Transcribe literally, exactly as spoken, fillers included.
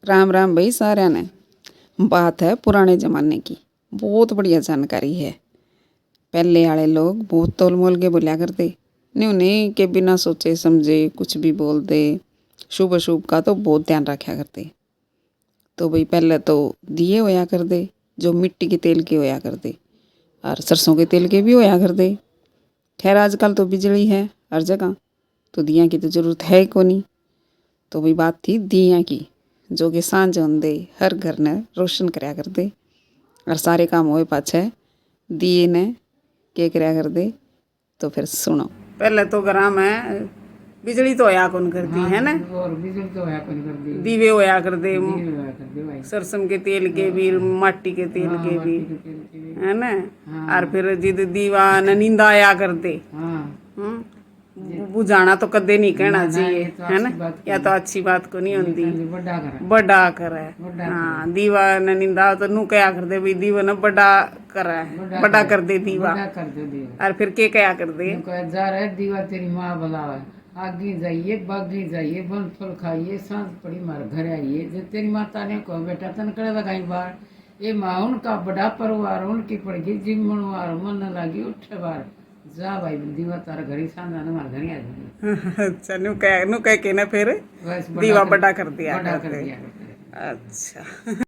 राम राम भाई सारया ने। बात है पुराने जमाने की, बहुत बढ़िया जानकारी है। पहले आले लोग बहुत तोल मोल के बोल्या करते, न्यू नहीं के बिना सोचे समझे कुछ भी बोल दे। शुभ अशुभ का तो बहुत ध्यान रखा करते। तो भाई पहले तो दिए होया करते, जो मिट्टी के तेल के होया करते, और सरसों के तेल के भी होया करते। खैर आजकल तो बिजली है हर जगह, तो दिया की तो जरूरत है ही कोनी। तो भाई बात थी दिया की, जो कि सांझ होंदे हर घर ने रोशन करया करते, और सारे काम होए पाछे दिए ने के करया करते। तो फिर सुनो, पहले तो घरां में बिजली तो होया कौन करती है ना, और बिजली तो होया कौन करती, दीवे होया करते, दीवे होया करते भाई। सरसों के तेल के भी, माटी के तेल हाँ, के भी, माटी के तेल के भी। है ना? हाँ। और फिर जिद दीवा न नींदा आया करते। हाँ। हम्म। बु-, बुझाना तो कदे नहीं कहना ना, ना, चाहिए, ये तो है अच्छी ना? बात या कोनी। तो अच्छी बात को नहीं ये होती। कहते बड़ा करे। बड़ा करे। बड़ा हाँ, करे। दीवा ने निंदा तो नू कया करते भाई, दीवा ने बड़ा करे, बड़ा बड़ा करे। कर दे दीवा। बड़ा कर दे दीवा। और फिर के कया करते? यूं कहे, "जा रे दीवा, तेरी माँ बुलावे, आगे जाइए, बागे जाइए, बन फल खाइए, सांझ पड़ी मार घर आइए।" जब तेरी माता ने कहो, "बेटा, तन कड़े लगाई बार, ये माँ उनका बड़ा परिवार, उनकी पड़ गई जिमणवार, मन लागी उठे बार।" जा भाई, दीवा तार घर ही सांझा ने मार घर ही आ जाएगी। अच्छा, नु कह, नु कह के ना फिर बस बड़ा दीवा कर, बड़ा कर दिया बड़ा कर करते। दिया करते। अच्छा।